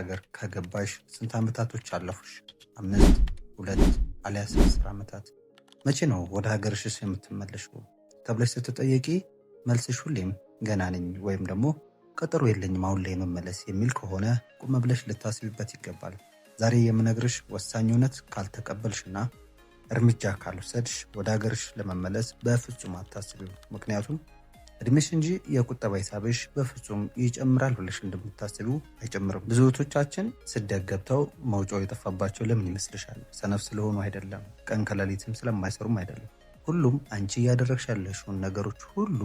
ሀገር ከገባሽ ስንት ዓመታቶች አለፉሽ? 5፣ 2 አሊያስ 10 ዓመታት። መቼ ነው ወደ ሀገርሽስ የምትመለሽው ተብለሽ ስትጠየቂ መልስሽ ሁሌም ገና ነኝ ወይም ደግሞ ቀጠሮ የለኝም አሁን ላይ መመለስ የሚል ከሆነ ቆም ብለሽ ልታስቢበት ይገባል። ዛሬ የምነግርሽ ወሳኝ እውነት ካልተቀበልሽና እርምጃ ካልወሰድሽ ወደ ሀገርሽ ለመመለስ በፍጹም አታስቢው። ምክንያቱም እድሜሽ እንጂ የቁጠባ ሂሳብሽ በፍጹም ይጨምራል ብለሽ እንደምታስቢው አይጨምርም። ብዙ እህቶቻችን ስደት ገብተው መውጫው የጠፋባቸው ለምን ይመስልሻል? ሰነፍ ስለሆኑ አይደለም፣ ቀን ከሌሊትም ስለማይሰሩም አይደለም። ሁሉም አንቺ እያደረግሽ ያለሽውን ነገሮች ሁሉ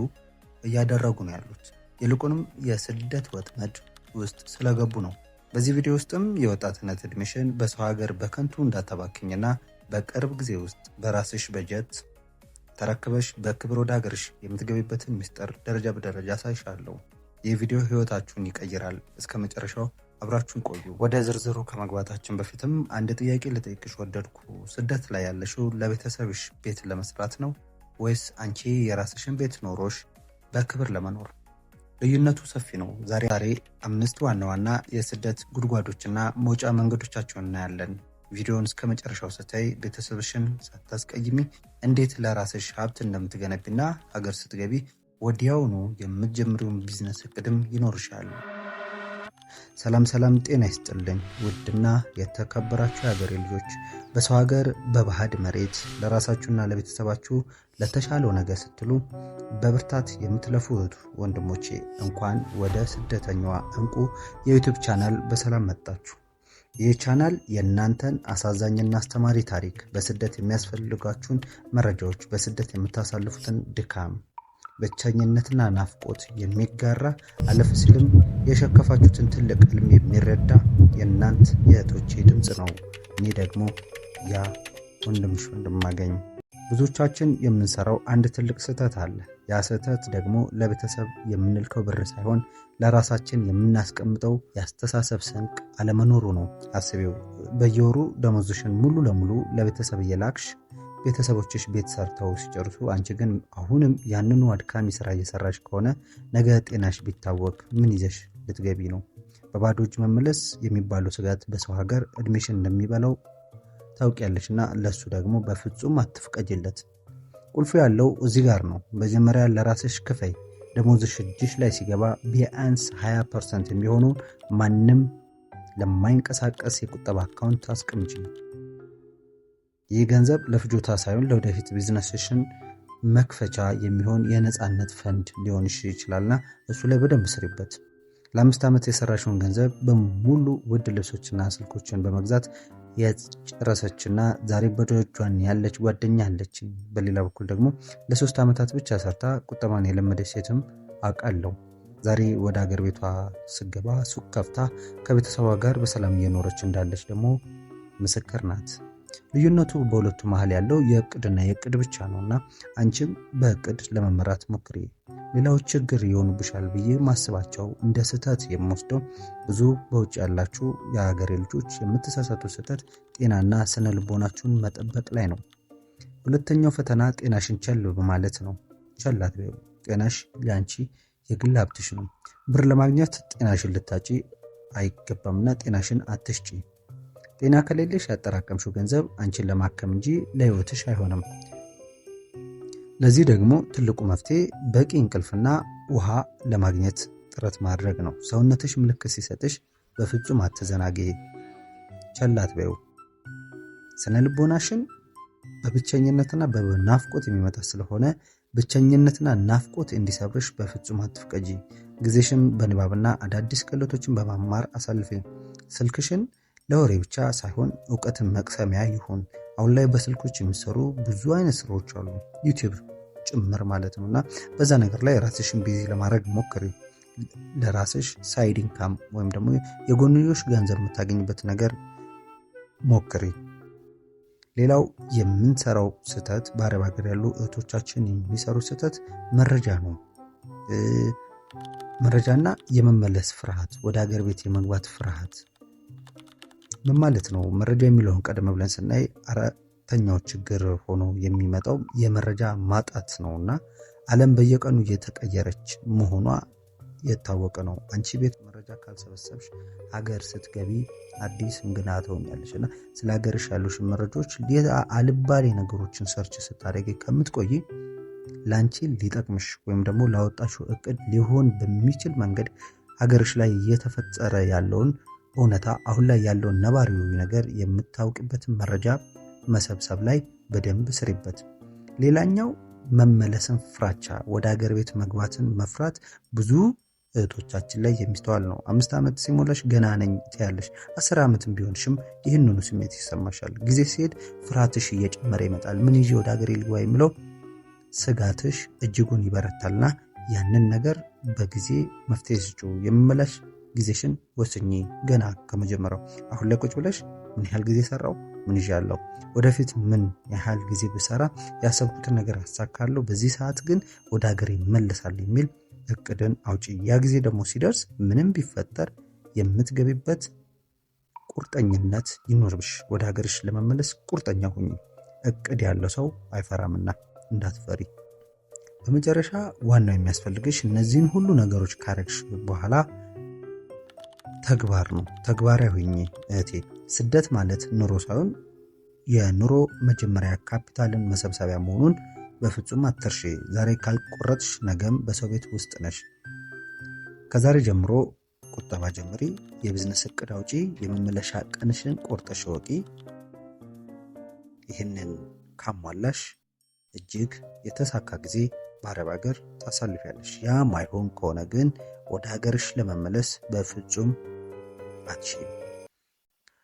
እያደረጉ ነው ያሉት። ይልቁንም የስደት ወጥመድ ውስጥ ስለገቡ ነው። በዚህ ቪዲዮ ውስጥም የወጣትነት እድሜሽን በሰው ሀገር በከንቱ እንዳታባክኝና በቅርብ ጊዜ ውስጥ በራስሽ በጀት ተረክበሽ በክብር ወደ ሀገርሽ የምትገቢበትን ምስጢር ደረጃ በደረጃ አሳይሻለሁ። ይህ ቪዲዮ ህይወታችሁን ይቀይራል። እስከ መጨረሻው አብራችሁን ቆዩ። ወደ ዝርዝሩ ከመግባታችን በፊትም አንድ ጥያቄ ልጠይቅሽ ወደድኩ። ስደት ላይ ያለሽው ለቤተሰብሽ ቤት ለመስራት ነው ወይስ አንቺ የራስሽን ቤት ኖሮሽ በክብር ለመኖር? ልዩነቱ ሰፊ ነው። ዛሬ 5 ዋና ዋና የስደት ጉድጓዶችና መውጫ መንገዶቻቸውን እናያለን። ቪዲዮውን እስከ መጨረሻው ስታይ ቤተሰብሽን ሳታስቀይሚ እንዴት ለራስሽ ሀብት እንደምትገነቢና ሀገር ስትገቢ ወዲያውኑ የምትጀምሪውን ቢዝነስ እቅድም ይኖርሻል። ሰላም ሰላም፣ ጤና ይስጥልኝ ውድና የተከበራችሁ የሀገሬ ልጆች፣ በሰው ሀገር በባዕድ መሬት ለራሳችሁና ለቤተሰባችሁ ለተሻለው ነገር ስትሉ በብርታት የምትለፉ እህቱ ወንድሞቼ እንኳን ወደ ስደተኛዋ እንቁ የ YouTube channel በሰላም መጣችሁ። ይህ ቻናል የእናንተን አሳዛኝና አስተማሪ ታሪክ፣ በስደት የሚያስፈልጋችሁን መረጃዎች፣ በስደት የምታሳልፉትን ድካም፣ ብቸኝነትና ናፍቆት የሚጋራ፣ አለፍ ሲልም የሸከፋችሁትን ትልቅ ህልም የሚረዳ የእናንት የእህቶቼ ድምፅ ነው። እኔ ደግሞ ያ ወንድምሽ ወንድማገኝ። ብዙዎቻችን የምንሰራው አንድ ትልቅ ስህተት አለ። ያ ስህተት ደግሞ ለቤተሰብ የምንልከው ብር ሳይሆን ለራሳችን የምናስቀምጠው የአስተሳሰብ ስንቅ አለመኖሩ ነው። አስቢው፣ በየወሩ ደሞዝሽን ሙሉ ለሙሉ ለቤተሰብ እየላክሽ ቤተሰቦችሽ ቤት ሰርተው ሲጨርሱ አንቺ ግን አሁንም ያንኑ አድካሚ ስራ እየሰራሽ ከሆነ ነገ ጤናሽ ቢታወክ ምን ይዘሽ ልትገቢ ነው? በባዶ እጅ መመለስ የሚባለው ስጋት በሰው ሀገር እድሜሽን እንደሚበላው ታውቂያለሽ እና ለሱ ደግሞ በፍጹም አትፍቀጅለት። ቁልፉ ያለው እዚህ ጋር ነው። መጀመሪያ ለራስሽ ክፈይ። ደሞዝሽ እጅሽ ላይ ሲገባ ቢያንስ 20% የሚሆነውን ማንም ለማይንቀሳቀስ የቁጠባ account አስቀምጪ። ይህ ገንዘብ ለፍጆታ ሳይሆን ለወደፊት ቢዝነስሽን መክፈቻ የሚሆን የነፃነት ፈንድ ሊሆንሽ ይችላልና እሱ ላይ በደንብ ስሪበት። ለ5 ዓመት የሰራሽውን ገንዘብ በሙሉ ውድ ልብሶችና ስልኮችን በመግዛት የጨረሰችና ዛሬ በደጇን ያለች ጓደኛ አለችኝ። በሌላ በኩል ደግሞ ለ3 ዓመታት ብቻ ሰርታ ቁጠባን የለመደች ሴትም አውቃለሁ። ዛሬ ወደ ሀገር ቤቷ ስገባ ሱቅ ከፍታ ከቤተሰቧ ጋር በሰላም እየኖረች እንዳለች ደግሞ ምስክር ናት። ልዩነቱ በሁለቱ መሃል ያለው የእቅድና የእቅድ ብቻ ነውና አንቺም በእቅድ ለመመራት ሞክሪ። ሌላው ችግር ይሆኑብሻል ብዬ ማስባቸው እንደ ስህተት የምወስደው ብዙ በውጭ ያላችሁ የሀገሬ ልጆች የምትሳሳቱ ስህተት ጤናና ስነ ልቦናችሁን መጠበቅ ላይ ነው። ሁለተኛው ፈተና ጤናሽን ቸል በማለት ነው። ቸል አትበይው። ጤናሽ ለአንቺ የግል ሀብትሽ ነው። ብር ለማግኘት ጤናሽን ልታጪ አይገባምና ጤናሽን አትሽጪ። ጤና ከሌለሽ ያጠራቀምሽው ገንዘብ አንቺን ለማከም እንጂ ለህይወትሽ አይሆንም። ለዚህ ደግሞ ትልቁ መፍትሄ በቂ እንቅልፍና ውሃ ለማግኘት ጥረት ማድረግ ነው። ሰውነትሽ ምልክት ሲሰጥሽ በፍጹም አትዘናጊ፣ ቸል አትበይው። ስነ ልቦናሽን በብቸኝነትና በናፍቆት የሚመጣ ስለሆነ ብቸኝነትና ናፍቆት እንዲሰብርሽ በፍጹም አትፍቀጂ። ጊዜሽን በንባብና አዳዲስ ክህሎቶችን በመማር አሳልፊ። ስልክሽን ለወሬ ብቻ ሳይሆን እውቀትን መቅሰሚያ ይሁን። አሁን ላይ በስልኮች የሚሰሩ ብዙ አይነት ስራዎች አሉ፣ YouTube ጭምር ማለት ነውና በዛ ነገር ላይ ራስሽን busy ለማድረግ ሞክሪ። ለራስሽ side income ወይም ደግሞ የጎንዮሽ ገንዘብ የምታገኝበት ነገር ሞክሪ። ሌላው የምንሰራው ስህተት በአረብ ሀገር ያሉ እህቶቻችን የሚሰሩ ስህተት መረጃ ነው። መረጃና የመመለስ ፍርሃት፣ ወደ ሀገር ቤት የመግባት ፍርሃት ምን ማለት ነው? መረጃ የሚለውን ቀደም ብለን ስናይ አራተኛው ችግር ሆኖ የሚመጣው የመረጃ ማጣት ነውና ዓለም በየቀኑ እየተቀየረች መሆኗ የታወቀ ነው። አንቺ ቤት መረጃ ካልሰበሰብሽ ሀገር ስትገቢ አዲስ እንግዳ ትሆኛለሽ እና ስለ ሀገርሽ ያሉሽን መረጃዎች አልባሌ ነገሮችን search ስታደርጊ ከምትቆይ ለአንቺ ሊጠቅምሽ ወይም ደግሞ ላወጣሽው እቅድ ሊሆን በሚችል መንገድ ሀገርሽ ላይ እየተፈጠረ ያለውን እውነታ፣ አሁን ላይ ያለውን ነባራዊ ነገር የምታውቂበትን መረጃ መሰብሰብ ላይ በደንብ ስሪበት። ሌላኛው መመለስን ፍራቻ፣ ወደ ሀገር ቤት መግባትን መፍራት ብዙ እህቶቻችን ላይ የሚስተዋል ነው። 5 ዓመት ሲሞላሽ ገና ነኝ ትያለሽ። 10 ዓመትም ቢሆንሽም ይህንኑ ስሜት ይሰማሻል። ጊዜ ሲሄድ ፍርሃትሽ እየጨመረ ይመጣል። ምን ይዤ ወደ ሀገሬ ልግባ የሚለው ስጋትሽ እጅጉን ይበረታልና ያንን ነገር በጊዜ መፍትሄ ስጪው። የመመለሽ ጊዜሽን ወስኚ። ገና ከመጀመሪያው አሁን ላይ ቁጭ ብለሽ ምን ያህል ጊዜ ሰራው፣ ምን ይዣለሁ፣ ወደፊት ምን ያህል ጊዜ ብሰራ ያሰብኩትን ነገር አሳካለሁ፣ በዚህ ሰዓት ግን ወደ ሀገሬ እመለሳለሁ የሚል እቅድን አውጪ። ያ ጊዜ ደግሞ ሲደርስ ምንም ቢፈጠር የምትገቢበት ቁርጠኝነት ይኖርብሽ። ወደ ሀገርሽ ለመመለስ ቁርጠኛ ሁኚ። እቅድ ያለው ሰው አይፈራምና እንዳትፈሪ። በመጨረሻ ዋናው የሚያስፈልግሽ እነዚህን ሁሉ ነገሮች ካረግሽ በኋላ ተግባር ነው። ተግባራዊ ሁኚ እህቴ። ስደት ማለት ኑሮ ሳይሆን የኑሮ መጀመሪያ ካፒታልን መሰብሰቢያ መሆኑን በፍጹም አትርሺ። ዛሬ ካልቆረጥሽ ነገም በሰው ቤት ውስጥ ነሽ። ከዛሬ ጀምሮ ቁጠባ ጀምሪ፣ የቢዝነስ እቅድ አውጪ፣ የመመለሻ ቀንሽን ቆርጠሽ እወቂ። ይህንን ካሟላሽ እጅግ የተሳካ ጊዜ በአረብ ሀገር ታሳልፊያለሽ። ያ ማይሆን ከሆነ ግን ወደ ሀገርሽ ለመመለስ በፍጹም አትችይም።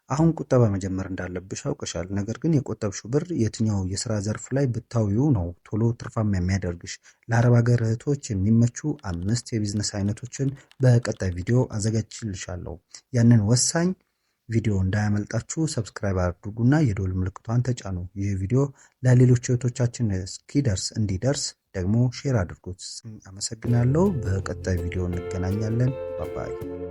አሁን ቁጠባ መጀመር እንዳለብሽ አውቀሻል። ነገር ግን የቆጠብሽው ብር የትኛው የስራ ዘርፍ ላይ ብታውዪው ነው ቶሎ ትርፋማ የሚያደርግሽ? ለአረብ ሀገር እህቶች የሚመቹ 5 የቢዝነስ አይነቶችን በቀጣይ ቪዲዮ አዘጋጅልሻለሁ። ያንን ወሳኝ ቪዲዮ እንዳያመልጣችሁ subscribe አድርጉና የደወል ምልክቷን ተጫኑ። ይህ ቪዲዮ ለሌሎች እህቶቻችን እስኪደርስ እንዲደርስ ደግሞ share አድርጉት። አመሰግናለሁ። በቀጣይ ቪዲዮ እንገናኛለን። bye bye።